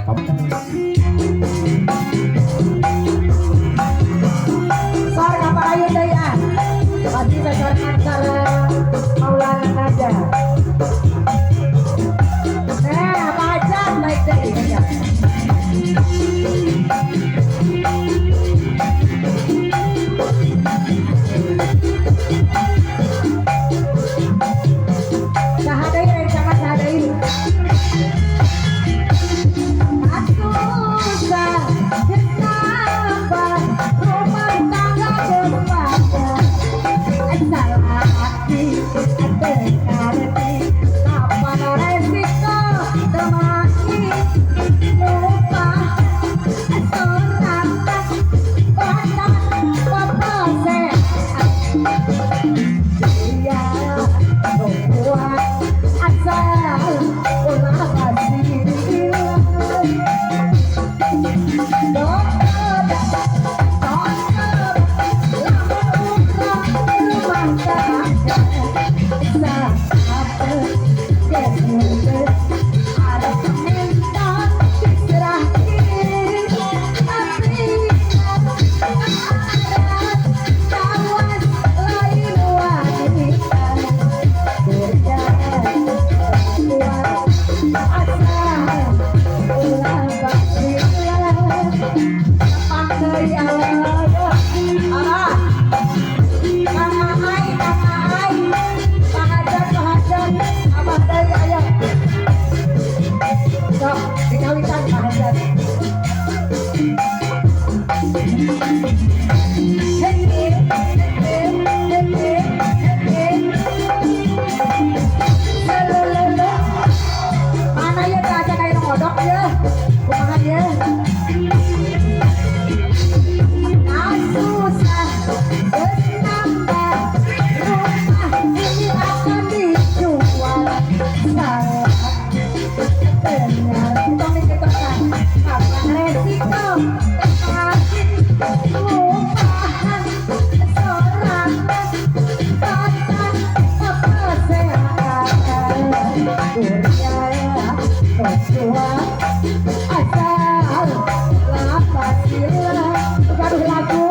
Sor kaparayu deui ah. Pasti sasorangan sareng Maulana Nada. Nah, Pak Hajat naik deui ya. Saha deui rencangan saha deui. Asusah kenapa rumah tangga berpada salaki ngerti kapan resiko temani lupa sorangan batas pepese dia kuat asal ulah pasir. Mana ya teh aya kayak ngodok ya? Kumaha ya? Susah nambah rumah ini akan dijual. Salah benar tong diketokan kapan resiko pasti lupahan sorangan batas kesehatan dunia tua asal lapasila gaduh lagu.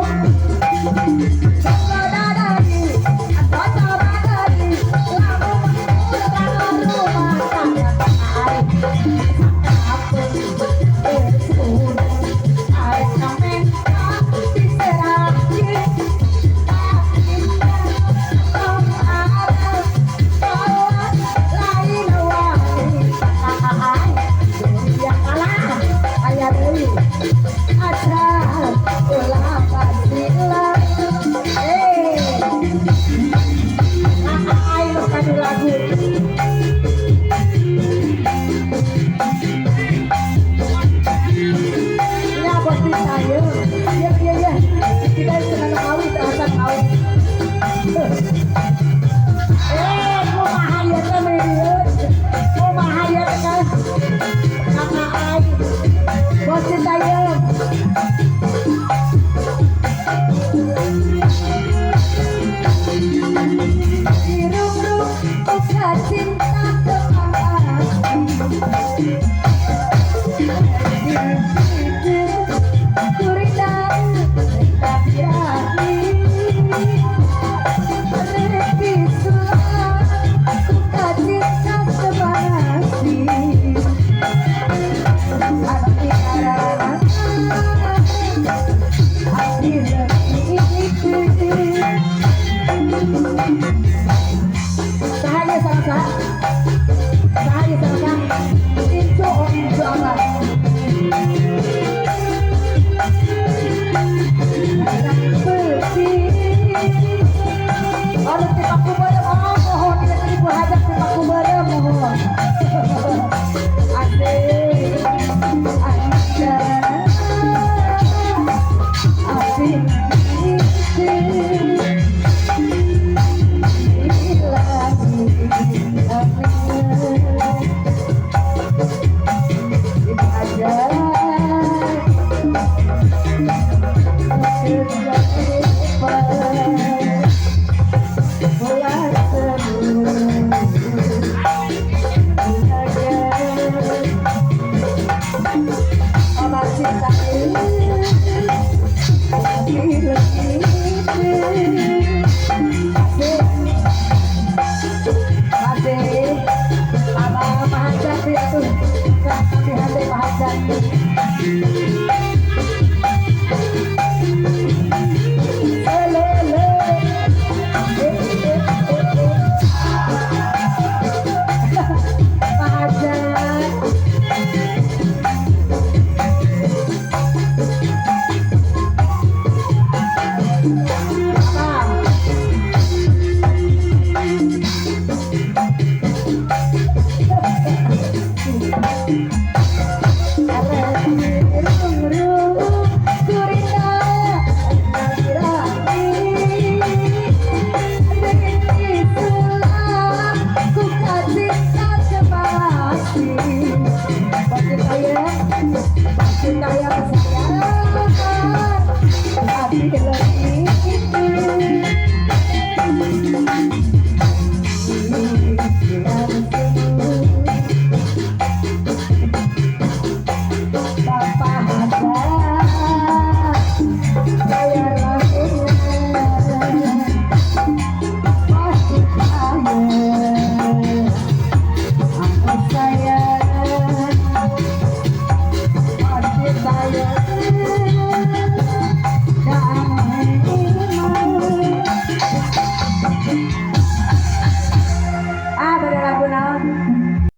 Cintai lagi. Masih Mama Mahajati atuh. Hati hati Mahajati. Lele. Eh, eh, eh, eh. Mahajat. Mama.